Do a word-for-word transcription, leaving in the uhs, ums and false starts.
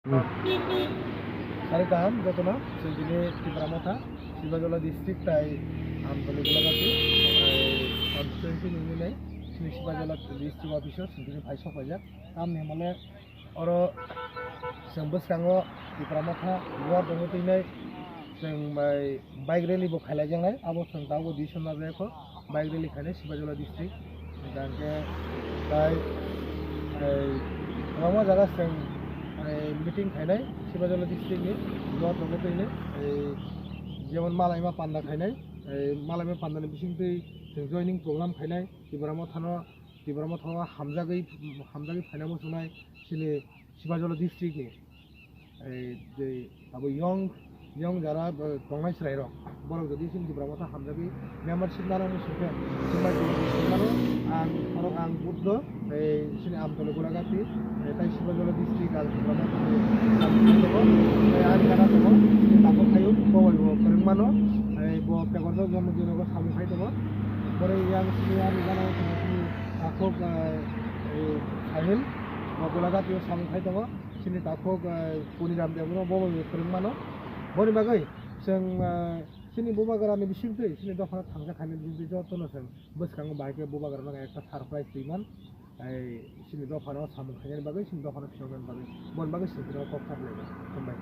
Sari kaham jotono, chwng tini Tipra Motha, Sibajala district tai Amtoli Golagati, tai constituency nungwi nai, chini Sibajala district office o chwng tini phai sok paijak. Tamni hwnmale oro chwng bwskango Tipra Motha luar tongo twi nai, chwng bai bike rally bo khailaijaknai, abo chwng tabukbo decision lajakha. Bike rally khainai Sibajala district. Hingkhe tai, ei, kwbangma jaga chwng, ei, meeting khainai Sibajala district ni, luar tongo twi nai, ei, jemon Malaima Panda khainai, ei, Malaima Panda ni bisingtwi chwng joining program khainai, Tipra Motha no, Tipra Motha no hamjagwi, hamjagwi phaina muchungnai chini Sibajala district ni, ei, je abo young, young jara, eh, tongnai chwrai rok, borok jodi chini Tipra Motha hamjagwi membership nana muchungkhe, chwng bai tongmano ang, oro ang Buddho, ei, chini Amtoli Golagati, ei, tai Sibajala district ang Tipra Motha ni samung khai tongo, ei, ani gana tongo, chini takhuk khayo, bo bai bo kwrwng mano, ei, bo pegorjak jono jono samung khai tongo, borei yang chini ani gana tongo chini takhuk, eh, ei, Sahil, bo Golagati o samung khai tongo. Chini takhuk, eh, Poniram Debno bo bai kwrwng mano. Boni bagwi chwng, eh, chini bubagrani bisingtwi, chini dophano thangsa khainani bisingtwi jotono chwng bwskango bahai khe bubagrano ekta surprise twiman. Ei, chini dophano samung khainani bagwi, chini dophano phiyoknani bagwi, boni bagwi chwng tini kok sa belai. Hambai.